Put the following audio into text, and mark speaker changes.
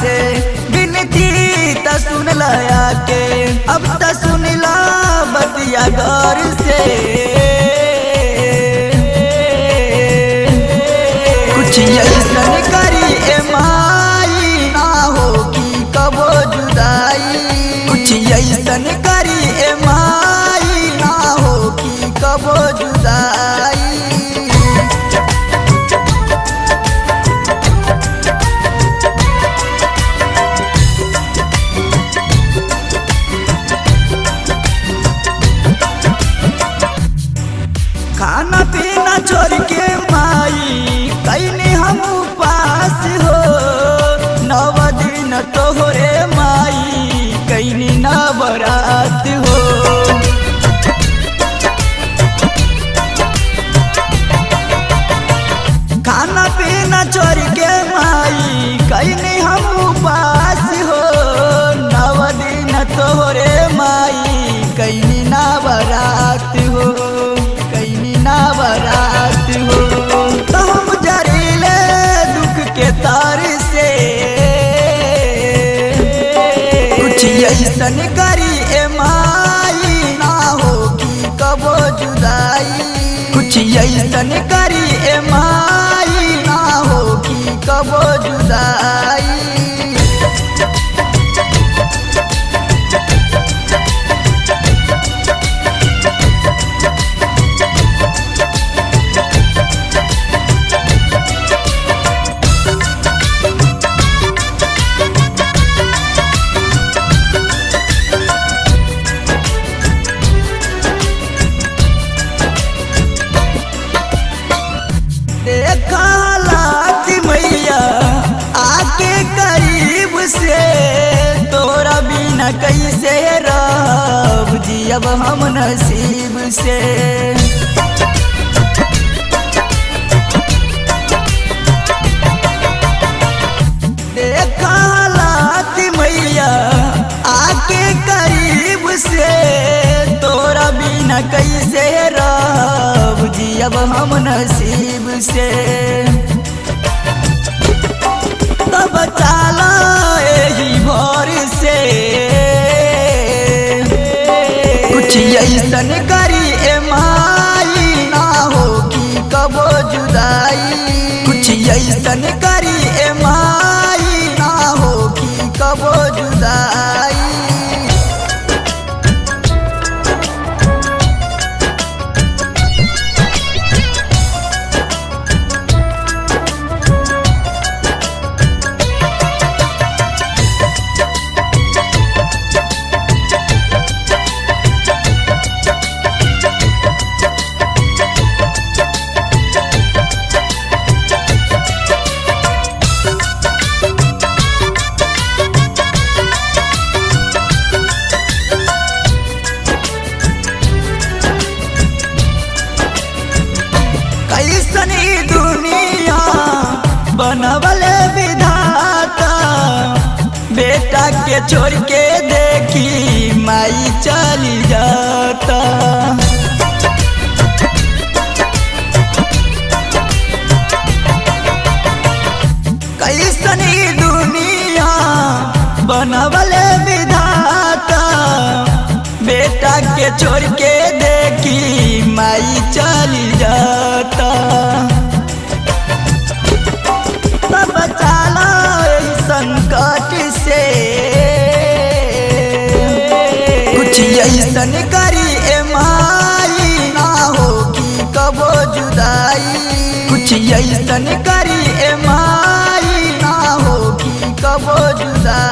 Speaker 1: से बिनती त सुन लया के, अब त सुन ला बतिया गौर से। कुछ ऐसन करी ए माई ना हो कि कबो जुदाई। कुछ ऐसन करी ए माई ना हो कि कबो जुदाई। खाना पीना छोड़ के माई कैनी हम उपास हो, नव दिन तोहरे माई कैनी नवरात हो। खाना पीना छोड़ के माई कैनी हम उपास हो, नव दिन तोहरे माई कैनी नवरात हो, कैनी नवरात हो। तो हम जरीले दुख के तार से, कुछ ऐसन करी ए माई ना हो कि कबो जुदाई। कुछ ऐसन करी ए माई ना हो कि कबो जुदाई। देखा लात मैया आके करीब से, तोरा बिना कैसे रब जियब हम नसीब से। देखा लात मैया आके करीब से, तोरा बिना कैसे रब जियब हम नसीब से। तब चाला एही भोर से, कुछ ऐसन करी ए माई ना हो कि कबो जुदाई। कुछ ऐसन करी ए माई ना हो कि कबो जुदाई। कैसन दुनिया बनवल विधाता, बेटा के छोड़ के देखी माई चली जाता। कैसन दुनिया बनवल विधाता, बेटा के छोड़ के देखी माई चली जाता। तब चाला संकट से, कुछ ऐसन करी ए माई ना हो कि कबो जुदाई। कुछ ऐसन करी ए माई ना हो कि कबो जुदाई।